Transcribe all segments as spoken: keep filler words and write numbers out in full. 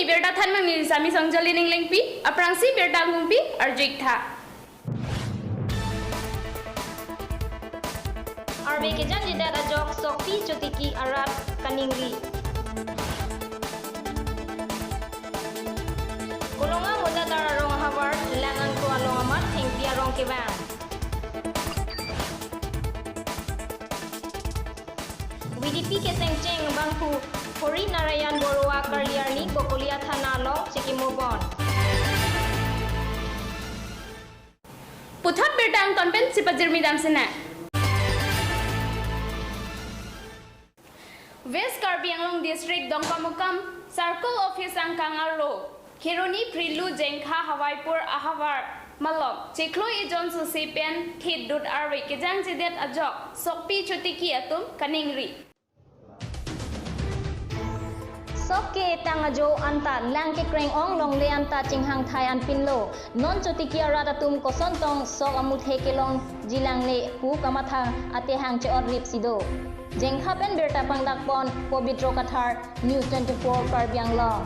Birta thanmang neli Sami Songjali ning lengpi, aphrangsi birta angkungpi arju-ik tha. Arve kejangjedet ajok sokpi chotiki arat kaningri. Kolonga Mojadar arong ahavar lang angkro along amat thengpi arong kevang. V D P kesengcheng abangphu Hori Narayan Baruah karli arni Bokolia Thana along chikimo pon. Puthot birta angton pensi pajirmi dam sina. West Karbi Anglong District Dongkamukam Circle Office angkang arlo Kheroni Phrilu Jengkha Hawaipur ahavar malom chiklo ejon susi pen thitdut arve kejangjedet ajok sokpi chotiki atum kaningri. Sok ke-etang ajo anta lang kekreng-ong longle anta chinghang thai anpinlo. Non chotiki arat atum koson tong sok amuthe kelongji langle pu kamathang atehang che-ot ripsi do. Jengkha pen birta pangdakpon Pobitro Kathar, News twenty-four Karbi Anglong.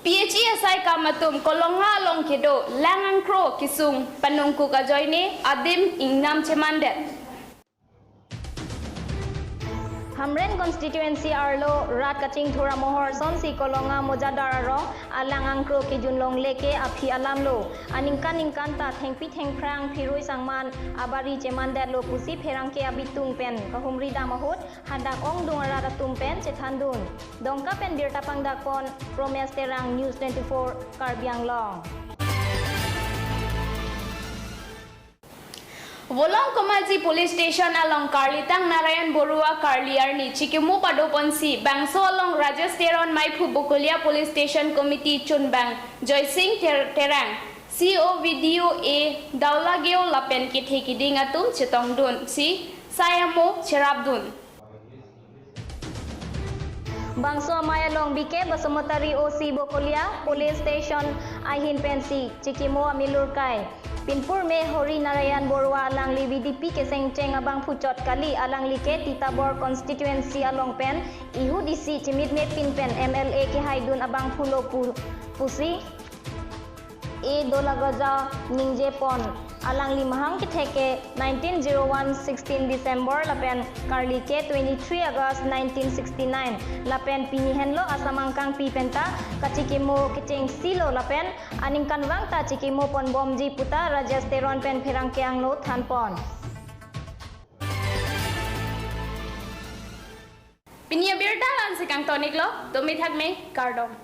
P H E asai kam atum Kolonga along kedo lang angkro kesung panungkuk ajoine adim ingnam chemandet. Hamren constituency arlo rat kachingthur amohor sonsi Kolonga Mojadar arong alang angkro kejun longle ke aphi alamlo. Aningkan ningkan ta thengpi thengphrang phirui sangman abari chemandetlo pusi pherangke abitung pen kahumri dam ahut hadak ongdung arat atum pen chethandun. Dongka pen birta pangdakpon Promes Terang, News twenty-four Karbi Anglong. Volong Komaji Police Station along karlitang Narayan Baruah karli arni chikimo padoponsi bangso along Rajesh Teron maiphu Bokolia Police Station Committee chunbang Joysing Ter-, Terang, C O V D O A Daulageo lapen kethe keding atum chetongdunsi sai amo cherapdun. Bangso amei along B K Basumatary O C Bokolia Police Station ahin pensi chikimo amilur kai. Pinpur me Hori Narayan Baruah alangli V D P kesengcheng abangphu chot kali, alangli ke Titabor constituency along pen ihut isi chimit me pin pen M L A kehaidun abangphulo pu, pusi A Daulageo ningje pon. Alangli mahang kethek ke nineteen zero one sixteen December lapen karli ke twenty-three August nineteen sixty-nine lapen pini henlo asam angkangpi penta kachikimo kechengsi lo lapen aningkanvang ta chikimo ponbomji puta Rajesh Teron pen pherangke angno thanpon. Pini abirta la-ansi kangton-iklo, dome thakme, kardom.